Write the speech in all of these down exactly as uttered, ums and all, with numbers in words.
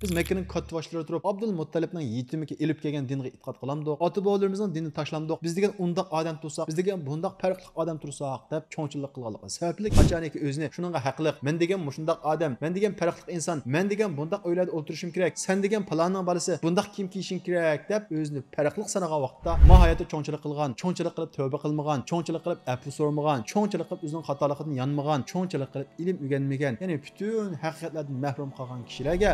بىز مەككىنىڭ كاتتىباشلىرى تۇرۇپ، ئابدۇل مۇتتەلىپنىڭ يېتىمىكى ئېلىپ كەلگەن دىنغا ئېتىقاد قىلامدۇق، ئاتا-بوۋىلىرىمىزنىڭ دىنىنى تاشلامدۇق، بىز دېگەن ئۇنداق ئادەم تۇرساق، بىز دېگەن بۇنداق پەرقلىق ئادەم تۇرساق، دەپ چوڭچىلىق قىلغانلىقى سەۋەبلىك، قاچانكى ئۆزىنى شۇنىڭغا ھەقلىق، مەن دېگەن مۇشۇنداق ئادەم، مەن دېگەن پەرقلىق ئىنسان، مەن دېگەن بۇنداق ئۆيلەردە ئولتۇرۇشۇم كېرەك، سەن دېگەن پالاننىڭ بالىسى بۇنداق كىيىم كىيىشىڭ كېرەك، دەپ ئۆزىنى پەرقلىق سانىغان ۋاقىتتا، ماھىيەتتە چوڭچىلىق قىلغان، چوڭچىلىق قىلىپ تەۋبە قىلمىغان، چوڭچىلىق قىلىپ ئەپۇ سورىمىغان، چوڭچىلىق قىلىپ ئۆزىنىڭ خاتالىقىدىن يانمىغان، چوڭچىلىق قىلىپ ئىلىم ئۆگەنمىگەن، يەنى پۈتۈن ھەقىقەتلەردىن مەھرۇم قالغان كىشىلەرگە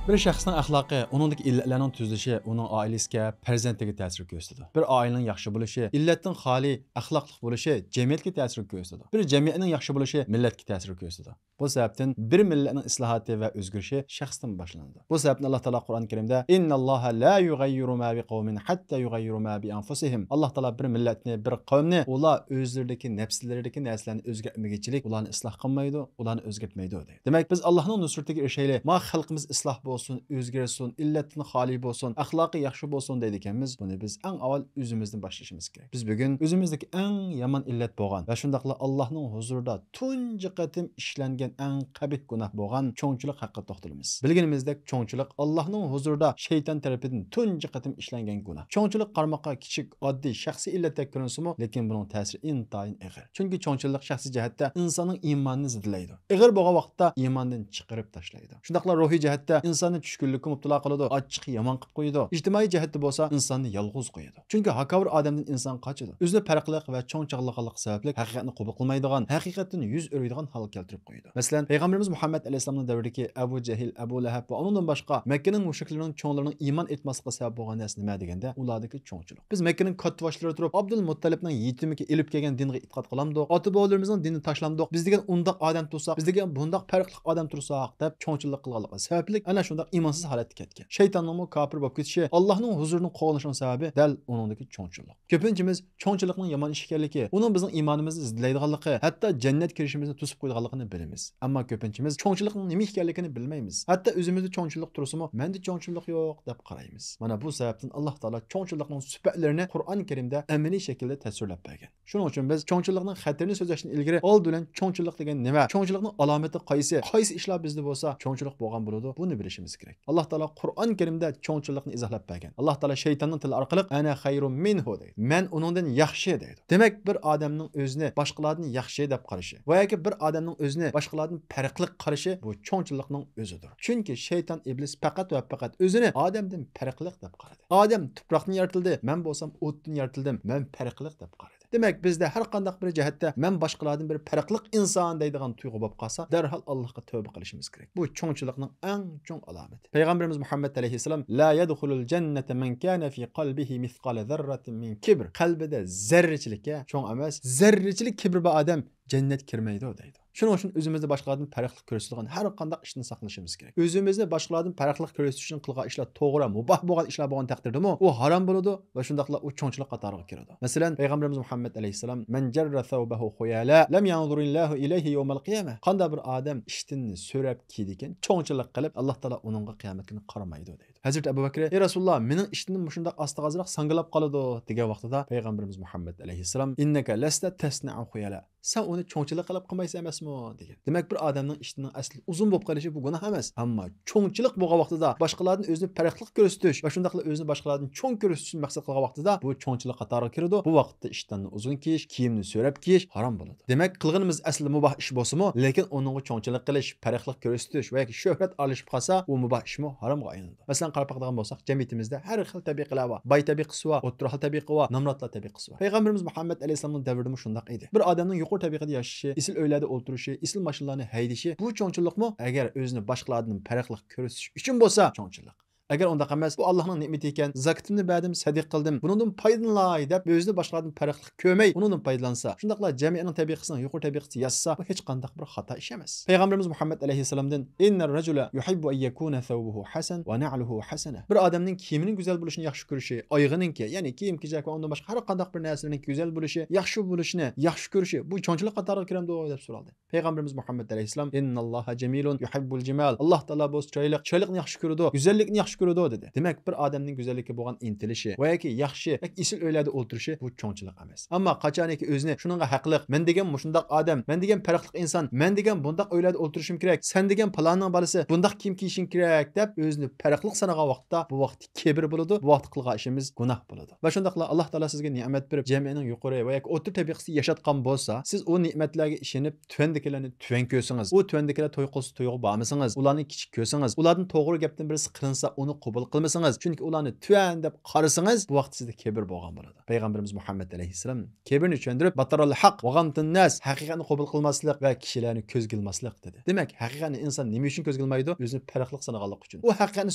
بىر شەخسنىڭ ئەخلاقى، ئۇنىڭدىكى ئىللەتلەرنىڭ تۈزۈلۈشى ئۇنىڭ ئائىلىسىگە، پەرزەنتىگە تەسىر كۆرسىتىدۇ. بىر ئائىلىنىڭ ياخشى بولۇشى، ئىللەتتىن خالىي ئەخلاقلىق بولۇشى جەمئىيەتكە تەسىر كۆرسىتىدۇ. بىر جەمئىيەتنىڭ ياخشى بولۇشى مىللەتكە تەسىر كۆرسىتىدۇ. بۇ سەۋەبتىن بىر مىللەتنىڭ ئىسلاھاتى ۋە ئۆزگىرىشى شەخستىن باشلىنىدۇ. بۇ سەۋەبتىن ئاللا تائالا قۇرئان كەرىمدە، «إن الله لا يغير ما بقوم حتى يغيروا ما بأنفسهم.» ئاللا تائالا بىر مىللەتنى، بىر قەۋمنى ئۇلار ئۆزلىرىدىكى، نەپسلىرىدىكى نەرسىلەرنى ئۆزگەرتمىگۈچىلىك ئۇلارنى ئىسلاھ قىلمايدۇ، ئۇلارنى ئۆزگەرتمەيدۇ، دەيدۇ. دېمەك، بىز ئاللانىڭ نۇسرىتىگە ئېرىشەيلى، ما خەلقىمىز ئىسلاھ بولسۇن، ئۆزگەرسۇن، ئىللەتتىن خالىي بولسۇن، ئەخلاقى ياخشى بولسۇن دەيدىكەنمىز، بۇنى بىز ئەڭ ئاۋۋال ئۆزىمىزدىن باشلىشىمىز كېرەك. بىز بۈگۈن ئۆزىمىزدىكى ئەڭ يامان ئىللەت بولغان ۋە شۇنداقلا ئاللانىڭ ھۇزۇرىدا تۇنجى قېتىم ئىشلەنگەن ئەڭ قەبىھ گۇناھ بولغان چوڭچىلىق ھەققىدە توختىلىمىز. بىلگىنىمىزدەك، چوڭچىلىق ئاللانىڭ ھۇزۇرىدا شەيتان تەرىپىدىن تۇنجى قېتىم ئىشلەنگەن گۇناھ. چوڭچىلىق قارىماققا كىچىك، ئاددىي، شەخسىي ئىللەتتەك كۆرۈنسىمۇ، لېكىن بۇنىڭ تەسىرى ئىنتايىن ئېغىر. چۈنكى چوڭچىلىق شەخسىي جەھەتتە ئىنساننىڭ ئىمانىنى زېدىلەيدۇ. ئېغىر بولغان ۋاقىتتا ئىماندىن چىقىرىپ تاشلايدۇ. شۇنداقلا روھىي جەھەتتە ئىنساننى چۈشكۈنلۈككە مۇپتىلا قىلىدۇ، ئاچچىقى يامان قىلىپ قويىدۇ. ئىجتىمائىي جەھەتتە بولسا ئىنساننى يالغۇز قويىدۇ. چۈنكى ھاكاۋۇر ئادەمدىن ئىنسان قاچىدۇ. ئۆزىنى پەرقلىق ۋە چوڭ چاغلىغانلىقى سەۋەبلىك ھەقىقەتنى قوبۇل قىلمايدىغان، ھەقىقەتتىن يۈز ئۆرۈيدىغان ھالغا كەلتۈرۈپ قويىدۇ. مەسىلەن، پەيغەمبىرىمىز مۇھەممەد ئەلەيھىسسالامنىڭ دەۋرىدىكى ئەبۇ جەھىل، ئەبۇ لەھەب ۋە ئۇنىڭدىن باشقا مەككىنىڭ مۇشرىكلىرىنىڭ چوڭلىرىنىڭ ئىمان ئېيتماسلىقىغا سەۋەب بولغان نەرسە نېمە دېگەندە، ئۇلاردىكى چوڭچىلىق. بىز مەككىنىڭ كاتتىباشلىرى تۇرۇپ، ئابدۇل مۇتتەلىپنىڭ يېتىمىكى ئېلىپ كەلگەن دىنغا ئېتىقاد قىلامدۇق، ئاتا بوۋىلىرىمىزنىڭ دىنىنى تاشلامدۇق، بىز دېگەن ئۇنداق ئادەم تۇرساق، بىز دېگەن بۇنداق پەرقلىق ئادەم تۇرساق، دەپ چوڭچىلىق قىلغانلىقى سەۋەبلىك ئەنە شۇنداق ئىمانسىز ھالەتكە كەتكەن. شەيتاننىڭمۇ كاپىر بولۇپ كېتىشى، ئاللانىڭ ھۇزۇرىدىن قوغلىنىشىنىڭ سەۋەبى دەل ئۇنىڭدىكى چوڭچىلىق. كۆپىنچىمىز چوڭچىلىقنىڭ يامان ئىش ئىكەنلىكى، ئۇنىڭ بىزنىڭ ئىمانىمىزنى زېدىلەيدىغانلىقى، ھەتتا جەننەتكە كىرىشىمىزنى توسۇپ قويىدىغانلىقىنى بىلىمىز. ئەمما كۆپىنچىمىز چوڭچىلىقنىڭ نېمە ئىكەنلىكىنى بىلمەيمىز. ھەتتا ئۆزىمىزدە چوڭچىلىق تۇرسىمۇ، مەندە چوڭچىلىق يوق، دەپ قارايمىز. مانا بۇ سەۋەبتىن ئاللا تائالا چوڭچىلىقنىڭ سۈپەتلىرىنى قۇرئان كەرىمدە ئەمەلىي شەكىلدە تەسۋىرلەپ بەرگەن. شۇنىڭ ئۈچۈن بىز چوڭچىلىقنىڭ خەتىرىنى سۆزلەشتىن ئىلگىرى ئالدى بىلەن چوڭچىلىق دېگەن نېمە؟ چوڭچىلىقنىڭ ئالامىتى قايسى؟ قايسى ئىشلار بىزدە بولسا چوڭچىلىق بولغان بولىدۇ؟ بۇنى بىلىشىمىز كېرەك. ئاللا تائالا قۇرئان كەرىمدە چوڭچىلىقنى ئىزاھلاپ بەرگەن. ئاللا تائالا شەيتاننىڭ تىلى ئارقىلىق «أنا خير منه» دەيدۇ. «مەن ئۇنىڭدىن ياخشى» دەيدۇ. دېمەك، بىر ئادەمنىڭ ئۆزىنى باشقىلاردىن ياخشى دەپ قارىشى ۋە ياكى بىر ئادەمنىڭ ئۆزىنى باشقىلاردىن پەرقلىق قارىشى بۇ چوڭچىلىقنىڭ ئۆزىدۇر. چۈنكى شەيتان ئىبلىس پەقەت ۋە پەقەت ئۆزىنى ئادەمدىن پەرقلىق دەپ قارىدى. ئادەم تۇپراقتىن يارىتىلدى، مەن بولسام ئوتتىن يارىتىلدىم، مەن پەرقلىق دەپ قارىدى. دېمەك، بىزدە ھەر قانداق بىر جەھەتتە مەن باشقىلاردىن بىر پەرقلىق ئىنسان دەيدىغان تۇيغۇ بولۇپ قالسا، دەرھال ئاللاھقا تەۋبە قىلىشىمىز كېرەك. بۇ چوڭچىلىقنىڭ ئەڭ چوڭ ئالامىتى. پەيغەمبىرىمىز مۇھەممەد ئەلەيھىسسالام، «لا يدخل الجنة من كان في قلبه مثقال ذرة من كبر.» قەلبىدە زەررىچىلىككە چوڭ ئەمەس، زەررىچىلىك كىبىر بار ئادەم جەننەتكە كىرمەيدۇ دەيدۇ. شۇنىڭ ئۈچۈن ئۆزىمىزنى باشقىلاردىن پەرقلىق كۆرسىتىدىغان ھەر قانداق ئىشتىن ساقلىنىشىمىز كېرەك. ئۆزىمىزنى باشقىلاردىن پەرقلىق كۆرسىتىش ئۈچۈن قىلغان ئىشلار توغرا، مۇباھ بولغان ئىشلار بولغان تەقدىردىمۇ، ئۇ ھارام بولىدۇ ۋە شۇنداقلا ئۇ چوڭچىلىق قاتارىغا كىرىدۇ. مەسىلەن، پەيغەمبىرىمىز مۇھەممەد ئەلەيھىسسالام، «من جر ثوبه خيلاء لم ينظر الله إليه يوم القيامة.» قانداق بىر ئادەم ئىشتىنىنى سۆرەپ كىيىدىكەن، چوڭچىلىق قىلىپ، ئاللا تائالا ئۇنىڭغا قىيامەت كۈنى قارىمايدۇ دەيدۇ. ھەزرىتى ئەبۇ بەكرى، «ئەي رەسۇلاللا، مېنىڭ ئىشتىنىم مۇشۇنداق ئاستىغا ئازراق ساڭگىلاپ قالىدۇ» دېگەن ۋاقتىدا پەيغەمبىرىمىز مۇھەممەد ئەلەيھىسسالام، «إنك لست تصنع خيلاء، سەن ئۇنى چوڭچىلىق قىلىپ قىلمايسەن ئەمەسمۇ؟» دېگەن. دېمەك، بىر ئادەمنىڭ ئىشتىنىنىڭ ئەسلى ئۇزۇن بولۇپ قېلىشى بۇ گۇناھ ئەمەس. ئەمما چوڭچىلىق بولغان ۋاقتىدا باشقىلاردىن ئۆزىنى پەرقلىق كۆرسىتىش ۋە شۇنداقلا ئۆزىنى باشقىلاردىن چوڭ كۆرسىتىشنى مەقسەت قىلغان ۋاقتىدا بۇ چوڭچىلىق قاتارىغا كىرىدۇ. بۇ ۋاقىتتا ئىشتاننى ئۇزۇن كىيىش، كىيىمنى سۆرەپ كىيىش ھارام بولىدۇ. دېمەك، قىلغىنىمىز ئەسلىدە مۇباھ ئىش بولسىمۇ، لېكىن ئۇنىڭغا چوڭچىلىق قىلىش، پەرقلىق كۆرسىتىش ۋە ياكى شۆھرەت ئارىلىشىپ قالسا، ئۇ مۇباھ ئىشمۇ ھارامغا ئايلىنىدۇ. مەسىلەن، قاراپ باقىدىغان بولساق، جەمئىيىتىمىزدە ھەر خىل تەبىقىلەر بار. باي تەبىقىسى بار، ئوتتۇرا خىل تەبىقە بار، نامراتلار تەبىقىسى بار. پەيغەمبىرىمىز مۇھەممەد ئەلەيھىسسالامنىڭ دەۋرىدىمۇ شۇنداق ئىدى. بىر ئادەمنىڭ يۇقىرى تەبىقىدە ياشىشى، ئېسىل ئۆيلەردە ئولتۇرۇشى، ئېسىل ماشىنىلارنى ھەيدىشى، بۇ چوڭچىلىقمۇ؟ ئەگەر ئۆزىنى باشقىلاردىن پەرقلىق كۆرسىتىش ئۈچۈن بولسا، چوڭچىلىق. ئەگەر ئۇنداق ئەمەس، بۇ ئاللاھنىڭ نېمىتى ئىكەن، زاكىتىمنى بەردىم، سەدىقە قىلدىم، بۇنىڭدىن پايدىلىناي دەپ، ئۆزىنى باشقىلاردىن پەرقلىق كۆرمەي، ئۇنىڭدىن پايدىلانسا، شۇنداقلا جەمئىيەتنىڭ تەبىقىسىنىڭ يۇقىرى تەبىقىسى ياشىسا، بۇ ھېچقانداق بىر خاتا ئىش ئەمەس. پەيغەمبىرىمىز مۇھەممەد ئەلەيھىسسالامدىن، «إن الرجل يحب أن يكون ثوبه حسن ونعله حسنة.» بىر ئادەمنىڭ كىيىمىنىڭ گۈزەل بولۇشىنى ياخشى كۆرۈشى، ئايىغىنىڭكى، يەنى كىيىم-كېچەك ۋە ئۇندىن باشقا ھەر قانداق بىر نەرسىلەرنىڭ گۈزەل بولۇشى، ياخشى بولۇشىنى ياخشى كۆرۈشى، بۇ چوڭچىلىق قاتارىغا كىرەمدۇ دەپ سورالدى. پەيغەمبىرىمىز مۇھەممەد ئەلەيھىسسالام، «إن الله جميل يحب الجمال.» ئاللاھ تائالا بولسا چىرايلىق، چىرايلىقنى ياخشى كۆرىدۇ، گۈزەللىكنى ياخشى كۆرىدۇ، دېدى. دېمەك، بىر ئادەمنىڭ گۈزەللىككە بولغان ئىنتىلىشى ۋە ياكى ياخشى، ياكى ئېسىل ئۆيلەردە ئولتۇرۇشى، بۇ چوڭچىلىق ئەمەس. ئەمما قاچانكى ئۆزىنى شۇنىڭغا ھەقلىق، مەن دېگەن مۇشۇنداق ئادەم، مەن دېگەن پەرقلىق ئىنسان، مەن دېگەن بۇنداق ئۆيلەردە ئولتۇرۇشۇم كېرەك، سەن دېگەن پالاننىڭ بالىسى بۇنداق كىيىم كىيىشىڭ كېرەك، دەپ ئۆزىنى پەرقلىق سانىغان ۋاقىتتا، بۇ ۋاقىت كىبىر بولىدۇ، بۇ ۋاقىتتا قىلغان ئىشىمىز گۇناھ بولىدۇ. ۋە شۇنداقلا ئاللا تائالا سىزگە نېمەت بېرىپ، جەمئىيەتنىڭ يۇقىرى ۋە ياكى ئوتتۇرا تەبىقىسىدە ياشاتقان بولسا، سىز ئۇ نېمەتلەرگە ئىشىنىپ، تۆۋەندىكىلەرنى تۆۋەن كۆرسىڭىز، ئۇ تۆۋەندىكىلەر توي قىلسا تويغا بارمىسىڭىز، ئۇلارنى كىچىك كۆرسىڭىز، ئۇلاردىن توغرا گەپتىن بىرسى قىلىنسا، ئۇنى قوبۇل قىلمىسىڭىز، چۈنكى ئۇلارنى تۆۋەن دەپ قارىسىڭىز، بۇ ۋاقىتتا سىزدە كىبىر بولغان بولىدۇ. پەيغەمبىرىمىز مۇھەممەد ئەلەيھىسسالام كىبىرنى چۈشەندۈرۈپ، باتارال ھەق ۋەغەمتىن ناس، ھەقىقەتنى قوبۇل قىلماسلىق ۋە كىشىلەرنى كۆزگە ئىلماسلىق، دېدى. دېمەك، ھەقىقەتنى ئىنسان نېمە ئۈچۈن كۆزگە ئىلمايدۇ؟ ئۆزىنى پەرقلىق سانىغانلىقى ئۈچۈن. ئۇ ھەقىقەتنى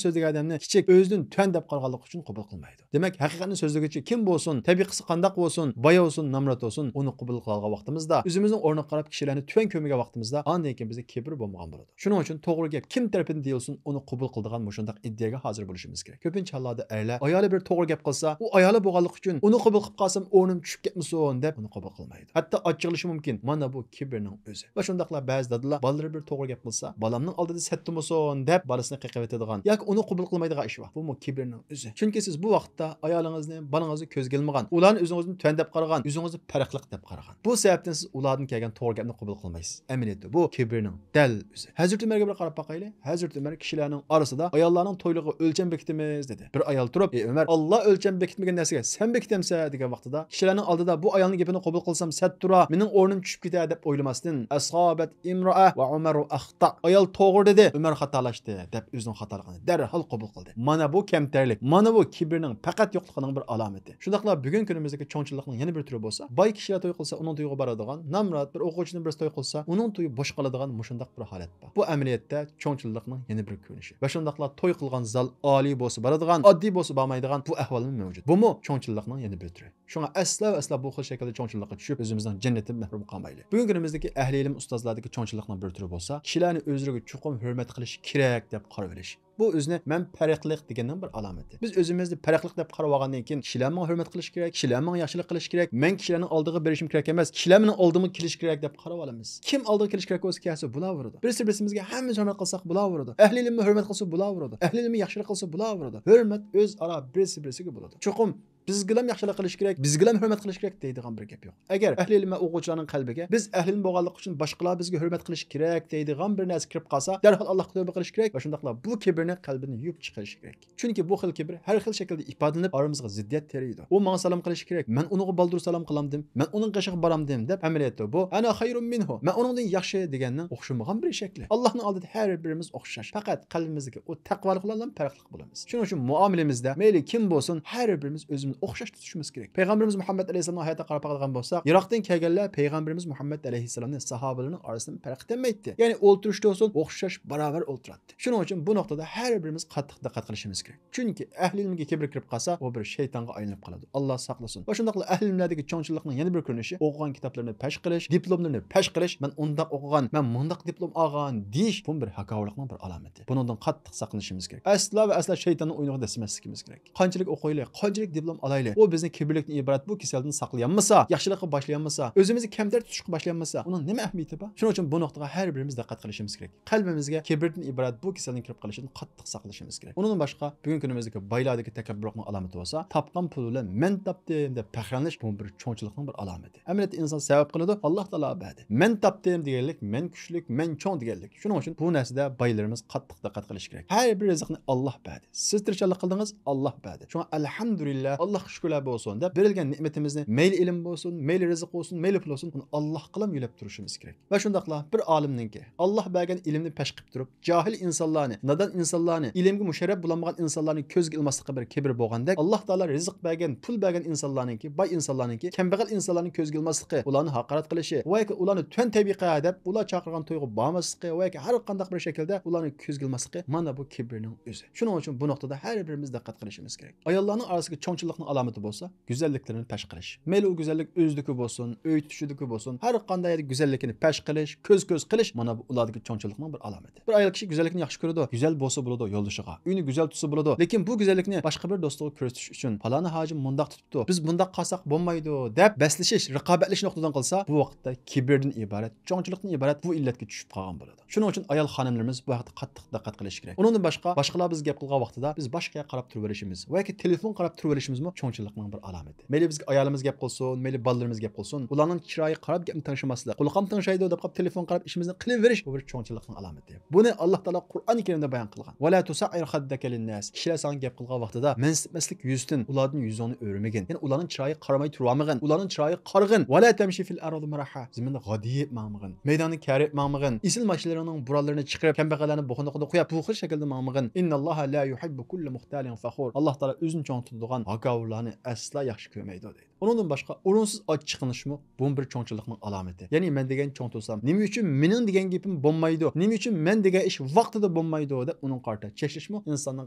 سۆزلىگەن ئادەمنى كىچىك، ئۆزىدىن تۆۋەن دەپ قارىغانلىقى ئۈچۈن قوبۇل قىلمايدۇ. دېمەك، ھەقىقەتنى سۆزلىگۈچى كىم بولسۇن، تەبىقىسى قانداق بولسۇن، باي بولسۇن، نامرات بولسۇن، ئۇنى قوبۇل قىلىدىغان ۋاقتىمىزدا، ئۆزىمىزنىڭ ئورنىغا قاراپ كىشىلەرنى تۆۋەن كۆرمىگەن ۋاقتىمىزدا، ئاندىن كېيىن بىزدە كىبىر بولمىغان بولىدۇ. شۇنىڭ ئۈچۈن توغرا گەپ كىم تەرىپىدىن دېيىلسۇن، ئۇنى قوبۇل قىلىدىغان مۇشۇنداق ئىدىيەگە ھازىر بولۇشىمىز كېرەك. كۆپىنچە ھاللاردا ئەرلەر ئايالى بىر توغرا گەپ قىلسا، ئۇ ئايالى بولغانلىقى ئۈچۈن ئۇنى قوبۇل قىلىپ قالسام، ئورنۇم چۈشۈپ كەتمىسۇن دەپ ئۇنى قوبۇل قىلمايدۇ. ھەتتا ئاچچىقلىشى مۇمكىن. مانا بۇ كىبىرنىڭ ئۆزى. ۋە شۇنداقلا بەزى دادىلار بالىلىرى بىر توغرا گەپ قىلسا، بالامنىڭ ئالدىدا سەتتىمىسۇن دەپ بالىسىنى قېقىۋېتىدىغان ياكى ئۇنى قوبۇل قىلمايدىغان ئىش بار. بۇمۇ كىبىرنىڭ ئۆزى. چۈنكى سىز بۇ ۋاقىتتا ئايالىڭىزنى، بالىڭىزنى كۆزگە ئىلمىغان، ئۇلارنى ئۆزىڭىزدىن تۆۋەن دەپ قارىغان، ئۆزىڭىزنى پەرقلىق دەپ قارىغان. بۇ سەۋەبتىن سىز ئۇلاردىن كەلگەن توغرا گەپنى قوبۇل قىلمايسىز. ئەمەلىيەتتە بۇ كىبىرنىڭ دەل ئۆزى. ھەزرىتى ئۆمەرگە بىر قاراپ باقايلى. ھەزرىتى ئۆمەر كىشىلەرنىڭ ئارىسىدا ئاياللارنىڭ تويلىرىغا ئۆلچەم بېكىتىمىز دېدى. بىر ئايال تۇرۇپ، ئى ئۆمەر، ئاللا ئۆلچەم بېكىتمىگەن نەرسىگە سەن بېكىتەمسەن دېگەن ۋاقتىدا، كىشىلەرنىڭ ئالدىدا بۇ ئايالنىڭ گېپىنى قوبۇل قىلسام سەت تۇرا، مېنىڭ ئورنۇم چۈشۈپ كېتە دەپ ئويلىماستىن، ئەسابەت ئىمرائە ۋە ئۆمەر ئەختا. ئايال توغرا دېدى، ئۆمەر خاتالاشتى دەپ ئۆزىنىڭ خاتالىقىنى دەرھال قوبۇل قىلدى. مانا بۇ كەمتەرلىك، مانا بۇ كىبىرنىڭ پەقەت يوقلۇقىنىڭ بىر ئالامىتى. شۇنداقلا بۈگۈن كۈنىمىزدىكى چوڭچىللىقنىڭ يەنە بىر تۈرى بولسا، باي كىشىلەر توي قىلسا ئۇنىڭ تويىغا بارىدىغان، نامرات بىر ئوقۇغۇچىنىڭ بىرسى توي قىلسا ئۇنىڭ تويى بوش قالىدىغان مۇشۇنداق بىر ھالەت بار. بۇ ئەمەلىيەتتە چوڭچىللىقنىڭ يەنە بىر كۆرۈنۈشى. ۋە شۇنداقلا توي قىلغان زال ئالىي بولسا بارىدىغان، ئاددىي بولسا بارمايدىغان بۇ ئەھۋالمۇ مەۋجۇت. بۇمۇ چوڭچىللىقنىڭ يەنە بىر تۈرى. شۇڭا ئەسلا ۋە ئەسلا بۇ خىل شەكىلدە چوڭچىللىققا چۈشۈپ، ئۆزىمىزنىڭ جەننىتىدىن مەھرۇم قالمايلى. بۈگۈنكى كۈنىمىزدىكى ئەھلى ئىلىم ئۇستازلاردىكى چوڭچىللىقنىڭ بىر تۈرى بولسا، كىشىلەرنى ئۆزلىرىگە چوقۇم ھۆرمەت قىلىش كېرەك دەپ قاراۋېلىش. بۇ ئۆزىنى مەن پەرقلىق دېگەننىڭ بىر ئالامىتى. بىز ئۆزىمىزنى پەرقلىق دەپ قارىۋالغاندىن كېيىن، كىشىلەر ماڭا ھۆرمەت قىلىشى كېرەك، كىشىلەر ماڭا ياخشىلىق قىلىشى كېرەك، مەن كىشىلەرنىڭ ئالدىغا بېرىشىم كېرەك ئەمەس، كىشىلەر مېنىڭ ئالدىمغا كېلىشى كېرەك دەپ قاراۋالىمىز. كىم ئالدىغا كېلىشى كېرەك بولسا كەلسۇن، بولاۋېرىدۇ. بىرسى بىرسىمىزگە ھەممىمىز ھۆرمەت قىلساق بولاۋېرىدۇ. ئەھلى ئىلىممۇ ھۆرمەت قىلسا بولاۋېرىدۇ. ئەھلى ئىلىممۇ ياخشىلىق قىلسا بولاۋېرىدۇ. ھۆرمەت ئۆزئارا بىرسى بىرسىگە بولىدۇ. چوقۇم بىزگىلەم ياخشىلىق قىلىش كېرەك، بىزگىلەم ھۆرمەت قىلىش كېرەك دەيدىغان بىر گەپ يوق. ئەگەر ئەھلى ئىلىم ۋە ئوقۇغۇچىلارنىڭ قەلبىگە بىز ئەھلى ئىلىم بولغانلىقى ئۈچۈن باشقىلار بىزگە ھۆرمەت قىلىشى كېرەك دەيدىغان بىر نەرسە كىرىپ قالسا، دەرھال ئاللاھقا تۆبە قىلىش كېرەك ۋە شۇنداقلا بۇ كىبىرنى قەلبىدىن يۇيۇپ چىقىرىش كېرەك. چۈنكى بۇ خىل كىبىر ھەر خىل شەكىلدە ئىپادىلىنىپ، ئارىمىزغا زىددىيەت تېرىيدۇ. ئۇ ماڭا سالام قىلىشى كېرەك، مەن ئۇنىڭغا بالدۇر سالام قىلامدىم، مەن ئۇنىڭ قېشىغا بارامدىم دەپ، ئەمەلىيەتتە بۇ ئەنا خەيرۇم مىنھۇ، مەن ئۇنىڭدىن ياخشى دېگەننىڭ ئوخشىمىغان بىر شەكلى. ئاللاھنىڭ ئالدىدا ھەر بىرىمىز ئوخشاش، پەقەت قەلبىمىزدىكى ئۇ تەقۋالىق بىلەنلا پەرقلىق بولىمىز. شۇنىڭ ئۈچۈن مۇئامىلىمىزدە مەيلى كىم بولسۇن، ھەر بىرىمىز ئۆزىمىزنى ئوخشاش تۇتۇشىمىز كېرەك. پەيغەمبىرىمىز مۇھەممەد ئەلەيھىسسالامنىڭ ھاياتىغا قاراپ باقىدىغان بولساق، يىراقتىن كەلگەنلەر پەيغەمبىرىمىز مۇھەممەد ئەلەيھىسسالامنى ساھابىلىرىنىڭ ئارىسىدىن پەرق ئېتەلمەيتتى. يەنى ئولتۇرۇشتا بولسۇن ئوخشاش باراۋەر ئولتۇراتتى. شۇنىڭ ئۈچۈن بۇ نۇقتىدا ھەر بىرىمىز قاتتىق دىققەت قىلىشىمىز كېرەك. چۈنكى ئەھلى ئىلىمگە كىبىر كىرىپ قالسا، ئۇ بىر شەيتانغا ئايلىنىپ قالىدۇ. ئاللا ساقلىسۇن. ۋە شۇنداقلا ئەھلى ئىلىملەردىكى چوڭچىللىقنىڭ يەنە بىر كۆرۈنۈشى، ئوقۇغان كىتابلىرىنى پەش قىلىش، دىپلوملىرىنى پەش قىلىش، مەن ئۇنداق ئوقۇغان، مەن مۇنداق دىپلوم ئالغان دېيىش، بۇمۇ بىر ھاكاۋۇرلۇقنىڭ بىر ئالامىتى. بۇنىڭدىن قاتتىق ساقلىنىشىمىز كېرەك. ئەسلا ۋە ئەسلا شەيتاننىڭ ئويۇنىغا دەسسىمەسلىكىمىز كېرەك. قانچىلىك ئوقۇيلى، قانچىلىك دىپلوم ئالايلى، ئۇ بىزنى كىبىرلىكتىن ئىبارەت بۇ كېسەلدىن ساقلىيالمىسا، ياخشىلىققا باشلىيالمىسا، ئۆزىمىزنى كەمتەر تۇتۇشقا باشلىيالمىسا، ئۇنىڭ نېمە ئەھمىيىتى بار؟ شۇنىڭ ئۈچۈن بۇ نۇقتىغا ھەر بىرىمىز دىققەت قىلىشىمىز كېرەك. قەلبىمىزگە كىبىردىن ئىبارەت بۇ كېسەلنىڭ كىرىپ قېلىشىدىن قاتتىق ساقلىنىشىمىز كېرەك. ئۇنىڭدىن باشقا، بۈگۈنكى كۈنىمىزدىكى بايلاردىكى تەكەببۇرلۇقنىڭ ئالامىتى بولسا، تاپقان پۇلى بىلەن مەن تاپتىم دەپ پەخىرلىنىش، بۇمۇ بىر چوڭچىلىقنىڭ بىر ئالامىتى. ئەمەلىيەتتە ئىنسان سەۋەب قىلىدۇ، ئاللا تائالا بەردى. مەن تاپتىم دېگەنلىك، مەن كۈچلۈك، مەن چوڭ دېگەنلىك. شۇنىڭ ئۈچۈن بۇ نەرسىدە بايلىرىمىز قاتتىق دىققەت قىلىشى كېرەك. ھەر بىر رىزىقنى ئاللا بەردى. سىز تىرىشچانلىق قىلدىڭىز، ئاللا بەردى. شۇڭا ئەلھەمدۇلىللا، ئاللاغا شۈكۈرلەر بولسۇن دەپ، بېرىلگەن نېمىتىمىزنى، مەيلى ئىلىم بولسۇن، مەيلى رىزىق بولسۇن، مەيلى پۇل بولسۇن، ئۇنى ئاللاغىلا يۆلەپ تۇرۇشىمىز كېرەك. ۋە شۇنداقلا بىر ئالىمنىڭكى ئاللا بەرگەن ئىلىمنى پەش قىلىپ تۇرۇپ، جاھىل ئىنسانلارنى، نادان ئىنسانلارنى، ئىلىمگە مۇشەررەپ بولالمىغان ئىنسانلارنى كۆزگە ئىلماسلىقى بىر كىبىر بولغاندەك، ئاللا تائالا رىزىق بەرگەن، پۇل بەرگەن ئىنسانلارنىڭكى، باي ئىنسانلارنىڭكى، كەمبەغەل ئىنسانلارنى كۆزگە ئىلماسلىقى، ئۇلارنى ھاقارەت قىلىشى ۋە ياكى ئۇلارنى تۆۋەن تەبىقە دەپ، ئۇلار چاقىرغان تويغا بارماسلىقى ۋە ياكى ھەر قانداق بىر شەكىلدە ئۇلارنى كۆزگە ئىلماسلىقى، مانا بۇ كىبىرنىڭ ئۆزى. شۇنىڭ ئۈچۈن بۇ نۇقتىدا ھەر بىرىمىز دىققەت قىلىشىمىز كېرەك. ئاياللارنىڭ ئارىسىدىكى چوڭچىلىق چوڭچىلىقنىڭ ئالامىتى بولسا، گۈزەللىكلىرىنى پەش قىلىش. مەيلى ئۇ گۈزەللىك ئۆزىدىكى بولسۇن، ئۆي تۇتۇشىدىكى بولسۇن، ھەر قانداق يەردە گۈزەللىكىنى پەش قىلىش، كۆز-كۆز قىلىش، مانا بۇ ئۇلاردىكى چوڭچىلىقنىڭ بىر ئالامىتى. بىر ئايال كىشى گۈزەللىكنى ياخشى كۆرىدۇ، گۈزەل بولسا بولىدۇ يولدىشىغا، ئۆينى گۈزەل تۇتسا بولىدۇ، لېكىن بۇ گۈزەللىكنى باشقا بىر دوستىغا كۆرسىتىش ئۈچۈن، پالانى ھاجىم مۇنداق تۇتۇپتۇ، بىز بۇنداق قالساق بولمايدۇ، دەپ بەسلىشىش، رىقابەتلىشىش نۇقتىدىن قىلسا، بۇ ۋاقىتتا كىبىردىن ئىبارەت، چوڭچىلىقتىن ئىبارەت بۇ ئىللەتكە چۈشۈپ قالغان بولىدۇ. شۇنىڭ ئۈچۈن ئايال خانىملىرىمىز بۇ ھەقتە قاتتىق دىققەت قىلىشى كېرەك. ئۇنىڭدىن باشقا، باشقىلار بىز گەپ قىلغان ۋاقتىدا بىز باشقا يەرگە قاراپ تۇرۇۋېلىشىمىز ۋە ياكى تېلېفون قاراپ تۇرۇۋېلىشىمىزمۇ چوڭچىلىقنىڭ بىر ئالامىتى. مەيلى بىزگە ئايالىمىز گەپ قىلسۇن، مەيلى بالىلىرىمىز گەپ قىلسۇن، ئۇلارنىڭ چىرايىغا قاراپ گەپنى تىڭشىماسلىق، قۇلىقىم تىڭشايدۇ دەپ قاپ تېلېفون قاراپ ئىشىمىزنى قىلىۋېرىش، بۇ بىر چوڭچىلىقنىڭ ئالامىتى. بۇنى ئاللا تائالا قۇرئان كەرىمدە بايان قىلغان. «ۋەلا تۇسەئىر خەددەكە لىنناس.» كىشىلەر ساڭا گەپ قىلغان ۋاقتىدا مەنسىتمەسلىك يۈزىسىدىن ئۇلاردىن يۈزۈڭنى ئۆرمىگىن. يەنى ئۇلارنىڭ چىرايىغا قارىماي تۇرۇۋالمىغىن. ئۇلارنىڭ چىرايىغا قارىغىن. «ۋەلا تەمشى فىل ئەرزى مەرەھا.» زېمىندا غادىيىپ ماڭمىغىن. مەيداندا كەرىپ ماڭمىغىن. ئېسىل ماشىنىلىرىڭنىڭ بۇرانلىرىنى چىقىرىپ، كەمبەغەللەرنى بوغۇنىغا قويۇپ، بۇ خىل شەكىلدە ماڭمىغىن. «ئىنناللاھا لا يۇھىببۇ كۇللە مۇختالىن فەخۇر.» ئاللا تائالا ئۆزىنى چوڭ تۇتىدىغان ھاكاۋۇرلارنى ئەسلا ياخشى كۆرمەيدۇ، دەيدۇ. ئۇنىڭدىن باشقا، ئورۇنسىز ئاچچىقلىنىشمۇ بۇمۇ بىر چوڭچىلىقنىڭ ئالامىتى. يەنى مەن دېگەن چوڭ تۇرسام، نېمە ئۈچۈن مېنىڭ دېگەن گېپىم بولمايدۇ؟ نېمە ئۈچۈن مەن دېگەن ئىش ۋاقتىدا بولمايدۇ؟ دەپ ئۇنىڭغا قارىتا چەشلىشمۇ ئىنساننىڭ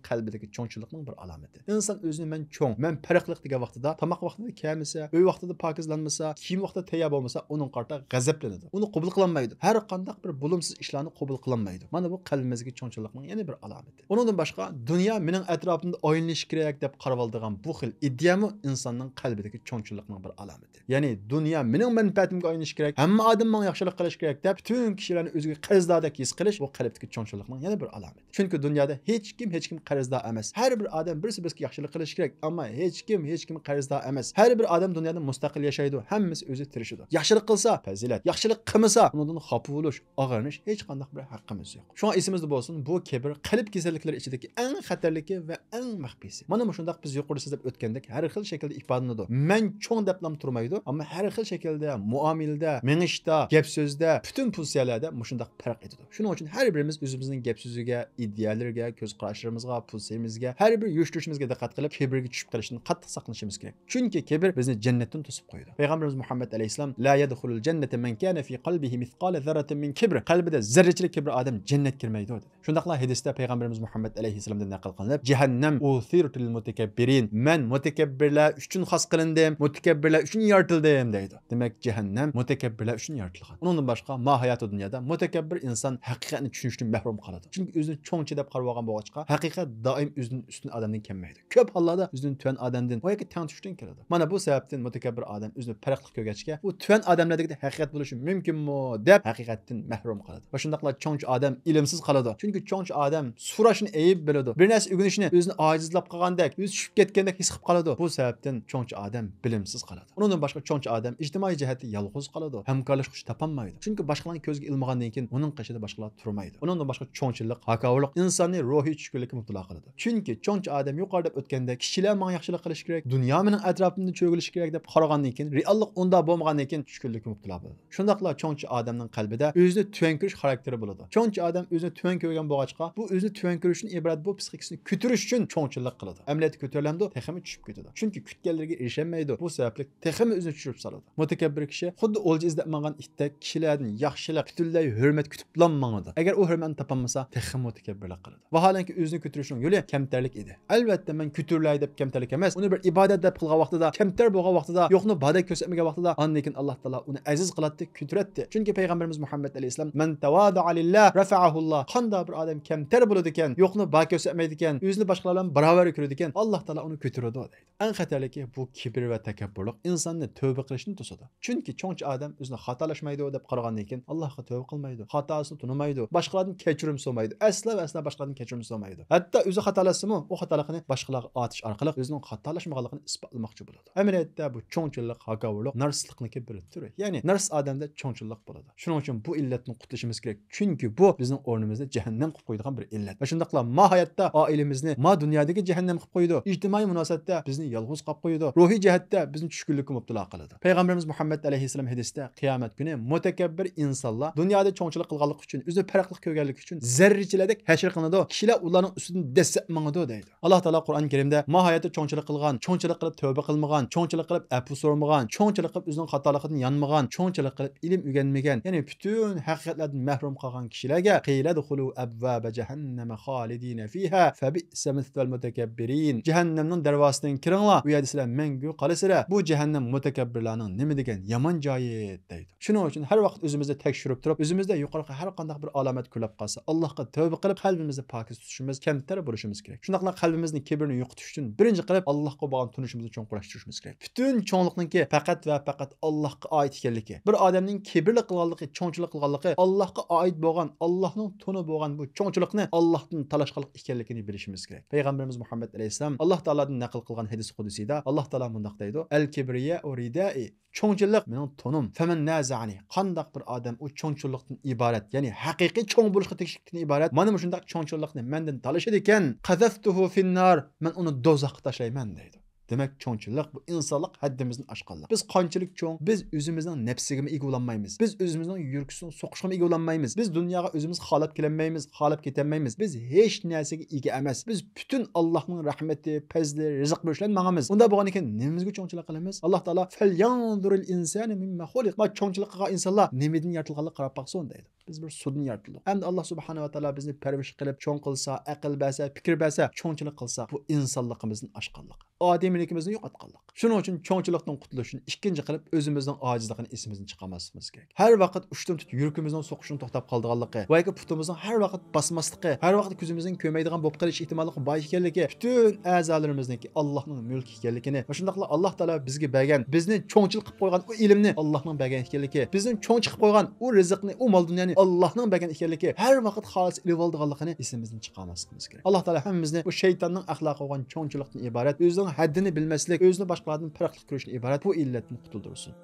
قەلبىدىكى چوڭچىلىقنىڭ بىر ئالامىتى. ئىنسان ئۆزىنى مەن چوڭ، مەن پەرقلىق دېگەن ۋاقتىدا، تاماق ۋاقتىدا كەمىسە، ئۆي ۋاقتىدا پاكىزلانمىسا، كىيىم ۋاقتىدا تەييار بولمىسا، ئۇنىڭغا قارىتا غەزەپلىنىدۇ. ئۇنى قوبۇل قىلالمايدۇ. ھەر قانداق بىر بولۇمسىز ئىشلارنى ققوبۇل قىلالمايدۇ. مانا بۇ قەلبىمىزدىكى چوڭچىلىقنىڭ يەنە بىر ئالامىتى. ئۇنىڭدىن باشقا، دۇنيا مېنىڭ ئەتراپىمدا ئايلىنىشى كېرەك دەپ قاراۋالىدىغان بۇ خىل ئىدىيەمۇ ئىنساننىڭ قەلبىدىكى چوڭچىلىقنىڭ بىر ئالامىتى. يەنى دۇنيا مېنىڭ مەنپەئەتىمگە ئايلىنىشى كېرەك، ھەممە ئادەم ماڭا ياخشىلىق قىلىشى كېرەك دەپ پۈتۈن كىشىلەرنى ئۆزىگە قەرزداردەك ھېس قىلىش، بۇ قەلبتىكى چوڭچىلىقنىڭ يەنە بىر ئالامىتى. چۈنكى دۇنيادا ھېچكىم ھېچكىمگە قەرزدار ئەمەس. ھەر بىر ئادەم بىرسى بىرسىگە ياخشىلىق قىلىشى كېرەك، ئەمما ھېچكىم ھېچكىمگە قەرزدار ئەمەس. ھەر بىر ئادەم دۇنيادا مۇستەقىل ياشايدۇ، ھەممىسى ئۆزى تىرىشىدۇ. ياخشىلىق قىلسا پەزىلەت، ياخشىلىق قىلمىسا ئۇنىڭدىن خاپا بولۇش، ئاغرىنىش، ھېچقانداق بىر ھەققىمىز يوق. شۇڭا ئېسىمىزدە بولسۇن، بۇ كىبىر قەلب كېسەللىكلىرى ئىچىدىكى ئەڭ خەتەرلىكى ۋە ئەڭ مەخپىيسى. مانا مۇشۇنداق بىز يۇقىرىدا سۆزلەپ ئۆتكەندەك ھەر خىل شەكىلدە ئىپادىلىنىدۇ. مەن چوڭ دەپلام تۇرمايدۇ، ئەمما ھەر خىل شەكىلدە، مۇئامىلىدە، مېڭىشتا، گەپ سۆزدە، پۈتۈن پوزىتسىيەلەردە مۇشۇنداق پەرق ئېتىدۇ. شۇنىڭ ئۈچۈن ھەر بىرىمىز ئۆزىمىزنىڭ گەپ سۆزىگە، ئىدىيەلىرىگە، كۆز قاراشلىرىمىزغا، پوزىتسىيىمىزگە، ھەر بىر يۈرۈش تۇرۇشىمىزغا دىققەت قىلىپ، كىبىرگە چۈشۈپ قېلىشتىن قاتتىق ساقلىنىشىمىز كېرەك. چۈنكى كىبىر بىزنى جەننەتتىن توسۇپ قويىدۇ. پەيغەمبىرىمىز مۇھەممەد ئەلەيھىسسالام، «لا يەدخۇلۇل جەننەتە مەن كانە فى قەلبىھى مىسقالە زەررەتىن مىن كىبر.» قەلبىدە زەررىچىلىك كىبىر ئادەم جەننەتكە كىرمەيدۇ، دېدى. شۇنداقلا ھەدىستە پەيغەمبىرىمىز مۇھەممەد ئەلەيھىسسالامدىن نەقىل قىلىنىپ، «جەھەننەم ئۇسىرەتۇ لىل مۇتەكەببىرىن.» مەن مۇتەكەببىرلەر ئۈچۈن خاس قىلىندىم، مۇتەكەببىرلەر ئۈچۈن يارىتىلدىم، دەيدۇ. دېمەك، جەھەننەم مۇتەكەببىرلەر ئۈچۈن يارىتىلغان. ئۇنىڭدىن باشقا، ما ھاياتۇ دۇنيادا مۇتەكەببىر ئىنسان ھەقىقەتنى چۈشىنىشتىن مەھرۇم قالىدۇ. چۈنكى ئۆزىنى چوڭچى دەپ قارىۋالغان بولغاچقا، ھەقىقەت دائىم ئۆزىدىن ئۈستۈن ئادەمدىن كەلمەيدۇ. كۆپ ھاللاردا ئۆزىدىن تۆۋەن ئادەمدىن ۋە ياكى تەڭ چۈشتىن كېلىدۇ. مانا بۇ سەۋەبتىن مۇتەكەببىر ئادەم ئۆزىنى پەرقلىق كۆرگەچكە، ئۇ تۆۋەن ئادەملەردىكىدەك ھەقىقەت بولۇشى مۇمكىنمۇ دەپ ھەقىقەتتىن مەھرۇم قالىدۇ. ۋە شۇنداقلا چوڭچى ئادەم ئىلىمسىز قالىدۇ. چۈنكى چوڭچى ئادەم سوراشنى ئەيىب بىلىدۇ. بىر نەرسە ئۆگىنىشنى ئۆزىنى ئاجىزلاپ قالغاندەك، ئۆزى چۈشۈپ كەتكەندەك ھېس قىلىپ قالىدۇ. بۇ سەۋەبتىن چوڭچى ئادەم بىلىمسىز قالىدۇ. ئۇنىڭدىن باشقا چوڭچى ئادەم ئىجتىمائىي جەھەتتە يالغۇز قالىدۇ، ھەمكارلاشقۇچى تاپالمايدۇ. چۈنكى باشقىلارنىڭ كۆزىگە ئىلمىغاندىن كېيىن ئۇنىڭ قېشىدا باشقىلار تۇرمايدۇ. ئۇنىڭدىن باشقا چوڭچىلىق، ھاكاۋۇرلۇق ئىنساننى روھىي چۈشكۈنلۈككە مۇپتىلا قىلىدۇ. چۈنكى چوڭچى ئادەم يۇقىرىدا دەپ ئۆتكەندەك، كىشىلەر ماڭا ياخشىلىق قىلىشى كېرەك، دۇنيا مېنىڭ ئەتراپىمدا چۆگىلىشى كېرەك دەپ قارىغاندىن كېيىن، رېئاللىق ئۇنداق بولمىغاندىن كېيىن چۈشكۈنلۈككە مۇپتىلا بولىدۇ. شۇنداقلا چوڭچى ئادەمنىڭ قەلبىدە ئۆزىنى تۆۋەن كۆرۈش خاراكتېرى بولىدۇ. چوڭچى ئادەم ئۆزىنى تۆۋەن كۆرگەن بولغاچقا، بۇ ئۆزىنى تۆۋەن كۆرۈشتىن ئىبارەت بۇ پىسخىكىسىنى كۆتۈرۈش ئۈچۈن چوڭچىلىق قىلىدۇ. ئەمەلىيەتتە كۆتۈرۈلەمدۇ؟ تېخىمۇ چۈشۈپ كېتىدۇ. چۈنكى كۈتكەنلىرىگە ئېرىشەلمەيدۇ. بۇ سەۋەبلىك تېخىمۇ ئۆزىنى چۈشۈرۈپ سالىدۇ. مۇتەكەببىر كىشى خۇددى ئولجا ئىزدەپ ماڭغان ئىتتەك كىشىلەردىن ياخشىلىق، پۈتۈنلەي ھۆرمەت كۈتۈپلا ماڭىدۇ. ئەگەر ئۇ ھۆرمەتنى تاپالمىسا، تېخىمۇ مۇتەكەببىرلىك قىلىدۇ. ۋاھالەنكى ئۆزىنى كۆتۈرۈشنىڭ يولى كەمتەرلىك ئىدى. ئەلۋەتتە، مەن كۆتۈرۈلەي دەپ كەمتەرلىك ئەمەس. ئۇنى بىر ئىبادەت دەپ قىلغان ۋاقتىدا، كەمتەر بولغان ۋاقتىدا، يوقنى باردەك كۆرسەتمىگەن ۋاقتىدا، ئاندىن كېيىن ئاللا تائالا ئۇنى ئەزىز قىلاتتى، كۆتۈرەتتى. چۈنكى پەيغەمبىرىمىز مۇھەممەد ئەلەيھىسسالام، «مەن تەۋادەئە لىللا رەفەئەھۇللا.» قانداق بىر ئادەم كەمتەر بولىدىكەن، يوقنى بار كۆرسەتمەيدىكەن، ئۆزىنى باشقىلار بىلەن باراۋەر كۆرىدىكەن، ئاللا تائالا ئۇنى كۆتۈرىدۇ، دەيدۇ. ئەڭ خەتەرلىكى بۇ كىبىر ۋە تەكەببۇرلۇق ئىنساننى تەۋبە قىلىشتىن توسىدۇ. چۈنكى چوڭچى ئادەم ئۆزىنى خاتالاشمايدۇ دەپ قارىغاندىن كېيىن، ئاللاغا تەۋبە قىلمايدۇ، خاتاسىنى تونۇمايدۇ، باشقىلاردىن كەچۈرۈم سورىمايدۇ، ئەسلا ۋە ئەسلا باشقىلاردىن كەچۈرۈم سورىمايدۇ. ھەتتا ئۆزى خاتالاشسىمۇ، ئۇ خاتالىقىنى باشقىلارغا ئارتىش ئارقىلىق ئۆزىنىڭ خاتالاشمىغانلىقىنى ئىسپاتلىماقچى بولىدۇ. ئەمەلىيەتتە بۇ چوڭچىلىق، ھاكاۋۇرلۇق نارسىسلىقنىڭكى بىر تۈرى. يەنى نارسىس ئادەمدە چوڭچىلىق بولىدۇ. شۇنىڭ ئۈچۈن بۇ ئىللەتتىن قۇتۇلۇشىمىز كېرەك. چۈنكى بۇ بىزنىڭ ئورنىمىزنى جەھەننەم قىلىپ قويىدىغان بىر ئىللەت. ۋە شۇنداقلا ما ھاياتتا ئائىلىمىزنى، ما دۇنيادىكى جەھەننەم قىلىپ قويىدۇ. ئىجتىمائىي مۇناسىۋەتتە بىزنى يالغۇز قىلىپ قويىدۇ. روھىي جەھەتتە بىزنى چۈشكۈنلۈككە مۇپتىلا قىلىدۇ. پەيغەمبىرىمىز مۇھەممەد ئەلەيھىسسالام ھەدىستە، قىيامەت كۈنى مۇتەكەببىر ئىنسانلار دۇنيادا چوڭچىلىق قىلغانلىقى ئۈچۈن، ئۆزىنى پەرقلىق كۆرگەنلىكى ئۈچۈن زەررىچىلەردەك ھەشر قىلىنىدۇ. كىشىلەر ئۇلارنىڭ ئۈستىدىن دەسسەپ ماڭىدۇ دەيدۇ. ئاللاھ تائالا قۇرئان كەرىمدە، ما ھاياتتا چوڭچىلىق قىلغان، چوڭچىلىق قىلىپ تەۋبە قىلمىغان، چوڭچىلىق قىلىپ ئەپۇ سورىمىغان، چوڭچىلىق قىلىپ ئۆزىنىڭ خاتالىقىدىن يانمىغان، چوڭچىلىق قىلىپ ئىلىم ئۆگەنمىگەن، يەنى پۈتۈن ھەقىقەتلەردىن مەھرۇم قالغان كىشىلەرگە، قىيلە دۇخۇلۇ ئەبۋابە جەھەننەمە خالىدىنە فىھا فەبىئسە مىسۋەل مۇتەكەببىرىن. جەھەننەمنىڭ دەرۋازىسىدىن كىرىڭلار، ئۇ يەردە سىلەر مەڭگۈ قالىسىلەر. بۇ جەھەننەم مۇتەكەببىرلارنىڭ نېمە دېگەن يامان جايى دەيدۇ. شۇنىڭ ئۈچۈن ھەر ۋاقىت ئۆزىمىزنى تەكشۈرۈپ تۇرۇپ، ئۆزىمىزدە يۇقىرىقى ھەر قانداق بىر ئالامەت كۆرۈلۈپ قالسا، ئاللاھقا تەۋبە قىلىپ، قەلبىمىزنى پاكىز تۇتۇشىمىز، كەمتەر بولۇشىمىز كېرەك. شۇنداقلا قەلبىمىزنى كىبىرنى يوقىتىش ئۈچۈن بىرىنچى قىلىپ ئاللاھقا بولغان تونۇشىمىزنى چوڭقۇرلاشتۇرۇشىمىز كېرەك. پۈتۈن چوڭلۇقنىڭكى پەقەت ۋە پەقەت ئاللاھقا ئائىت ئىكەنلىكى، بىر ئادەمنىڭ كىبىرلىك قىلغانلىقى، چوڭچىلىق قىلغانلىقى ئاللاھقا ئائىت بولغان، ئاللاھنىڭ تونى بولغان بۇ چوڭچىلىقنى ئاللاھتىن تالاشقانلىق ئىكەنلىكىنى بىلىشىمىز كېرەك. پەيغەمبىرىمىز مۇھەممەد ئەلەيھىسسالام ئاللاھ تائالادىن نەقىل قىلغان ھەدىس قۇدسىيدا ئاللاھ تائالا مۇنداق دەيدۇ: ئەل كىبرىيەئۇ رىدائى، چوڭچىلىق مېنىڭ تونۇم. فەمەن نازەئەنى، قانداق بىر ئادەم ئۇ چوڭچىلىقتىن ئىبارەت، يەنى ھەقىقىي چوڭ بولۇشقا تېگىشلىكتىن ئىبارەت مانا مۇشۇنداق چوڭچىلىقنى مەندىن تالىشىدىكەن، قەزەفتۇھۇ فىننار، مەن ئۇنى دوزاخقا تاشلايمەن دەيدۇ. دېمەك، چوڭچىلىق بۇ ئىنسانلىق ھەددىمىزدىن ئاشقانلىق. بىز قانچىلىك چوڭ، بىز ئۆزىمىزنىڭ نەپسىگىمۇ ئىگە بولالمايمىز. بىز ئۆزىمىزنىڭ يۈرىكىنىڭ سوقۇشىغىمۇ ئىگە بولالمايمىز. بىز دۇنياغا ئۆزىمىز خالاپ كېلەلمەيمىز، خالاپ كېتەلمەيمىز. بىز ھېچ نەرسىگە ئىگە ئەمەس. بىز پۈتۈن ئاللاھنىڭ رەھمىتى، پەزلى، رىزىق بېرىشى بىلەن ماڭىمىز. ئۇنداق بولغاندىكىن نېمىمىزگە چوڭچىلىق قىلىمىز؟ ئاللاھ تائالا، فەليەنزۇرىل ئىنسانۇ مىمما خۇلىق، ما چوڭچىلىق قىلغان ئىنسانلار نېمىدىن يارىتىلغانلىقىغا قاراپ باقسۇن دەيدۇ. بىز بىر سۇدىن يارىتىلدۇق. ئەمدى ئاللاھ سۇبھانەھۇ ۋە تائالا بىزنى پەرۋىش قىلىپ، چوڭ قىلسا، ئەقىل بەرسە، پىكىر بەرسە، چوڭچىلىق قىلسا، بۇ ئىنسانلىقىمىزدىن ئاشقانلىق، ئادىمىيلىكىمىزنى يوقاتقانلىق. شۇنىڭ ئۈچۈن چوڭچىلىقتىن قۇتۇلۇش ئۈچۈن ئىككىنچى قىلىپ ئۆزىمىزنىڭ ئاجىزلىقىنى ئېسىمىزدىن چىقارماسلىقىمىز كېرەك. ھەر ۋاقىت ئۇشتۇمتۇت يۈرىكىمىزنىڭ سوقۇشىنىڭ توختاپ قالىدىغانلىقى ۋە ياكى پۇتىمىزنىڭ ھەر ۋاقىت باسماسلىقى، ھەر ۋاقىت كۆزىمىزنىڭ كۆرمەيدىغان بولۇپ قېلىش ئېھتىماللىقى بار ئىكەنلىكى، پۈتۈن ئەزالىرىمىزنىڭكى ئاللاھنىڭ مۈلكى ئىكەنلىكىنى ۋە شۇنداقلا ئاللاھ تائالا بىزگە بەرگەن، بىزنى چوڭچىلىق قىلىپ قويغان ئۇ ئىلىمنى ئاللاھنىڭ بەرگەن ئىكەنلىكى، بىزنى چوڭ چىقىپ قويغان ئۇ رىزىقنى، ئۇ مال دۇنيانى ئاللاھنىڭ بەرگەن ئىكەنلىكى، ھەر ۋاقىت خالىس ئېلىۋالىدىغانلىقىنى ئېسىمىزدىن چىقارماسلىقىمىز كېرەك. ئاللاھ تائالا ھەممىمىزنى بۇ شەيتاننىڭ ئەخلاقى بولغان چوڭچىلىقتىن ئىبارەت، ئۆزىنىڭ ھەددىنى بىلمەسلىك، ئۆزىنى باشقىلاردىن پەرقلىق كۆرۈشتىن ئىبارەت بۇ ئىللەتتىن قۇتۇلدۇرسۇن.